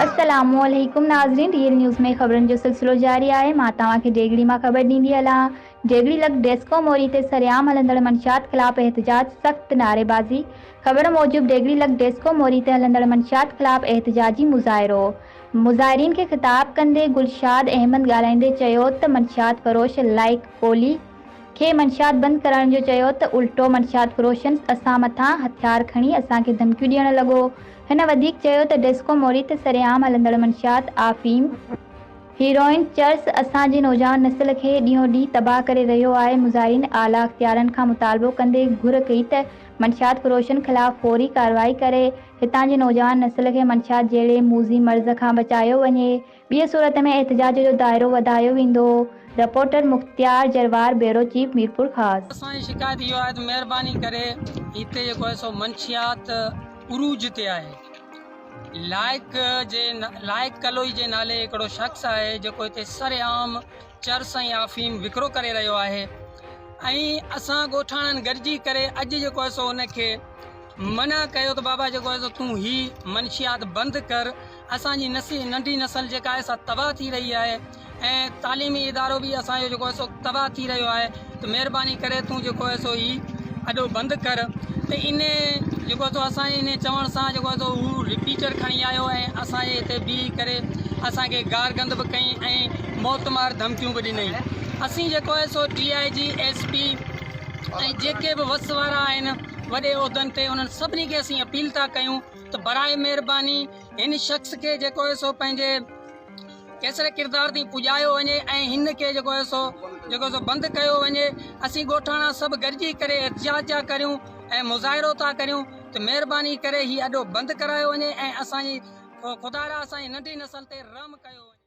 السلام عليڪم ناظرين ريئل نيوز ۾ خبرن جو سلسلو جاري آهي مان توهان کي ڊيگڙي مان خبر ڏيندي هلان ڊيگڙي لڳ ڊيسڪو موري تي سرعام هلندڙ منشيات خلاف احتجاج سخت نعريبازي خبر موجب ڊيگڙي لڳ ڊيسڪو موري تي هلندڙ منشيات خلاف احتجاجي مظاهرو مظاهرين کي خطاب ڪندي گلشاد احمد ڳالهائيندي چيو ته منشيات فروش لائق ڪولهي کي منشيات بند ڪرائڻ جو چيو ته الٽو منشيات فروشن اسان مٿان هٿيار کڻي اسان کي ڌمڪيون ڏيڻ لڳو. هن وڌيڪ چيو ته ڊسڪو موري تي سرعام هلندڙ منشيات، آفيم، هيروئن، چرس اسان جي نوجوان نسل کي ڏينهون ڏينهن تباهه ڪري رهيو آهي مظاهرين اعليٰ اختيارن کان مطالبو ڪندي گهر ڪئي ته منشيات فروشن خلاف فوري ڪارروائي ڪري هتان جي نوجوان نسل کي منشيات جهڙي موذي مرض کان بچايو وڃي. ٻيء صورت ۾ احتجاج جو دائرو وڌايو ويندو، reporter Mukhtiar Jarwar, bureau chief Mirpurkhas. اسان جي شڪايت اهو آهي ته مهرباني ڪري هتي جيڪو آهي سو منشيات عروج تي آهي لائق جي لائق ڪلوئي جي نالي هڪڙو شخص آهي جيڪو هتي سرعام چرس ۽ آفيم وڪرو ڪري رهيو آهي ۽ اسان ڳوٺاڻن گڏجي ڪري اڄ جيڪو آهي سو ان کي منع ڪيو ته بابا جيڪو آهي سو تون هي منشيات بند ڪر اسان جي نسي ننڍي نسل جيڪا آهي سا تباهه ٿي رهي آهي ۽ تعليمي ادارو به اسان جو جيڪو آهي سو تباهه ٿي رهيو آهي ته مهرباني ڪري تون جيڪو آهي سو هي اڏو بند ڪر ته ان جيڪو آهي سو اسان جي ان چوڻ سان جيڪو آهي سو هو رپيٽر کڻي آيو ۽ اسان جي هتي بيهي ڪري اسان کي گار گند به ڪئي ۽ موت مار ڌمڪيون به ڏنائين اسين جيڪو آهي سو ڊي I جي ايس پي ۽ جيڪي به وس وارا آهن وڏي عهدن تي انهن سڀني کي اسين اپيل ٿا ڪيون ته براء مهرباني هن شخص کي جيڪو آهي سو پنهنجي ڪيسر ڪردار تائين پڄايو وڃي ۽ هن کي جيڪو آهي سو جيڪو سو بند ڪيو وڃي اسين ڳوٺاڻا سڀ گڏجي ڪري احتجاج ٿا ڪريون ۽ مظاهرو ٿا ڪريون ته مهرباني ڪري هي اڏو بند ڪرايو وڃي ۽ اسان جي خدارا اسان جي ننڍي نسل تي رحم ڪيو وڃي.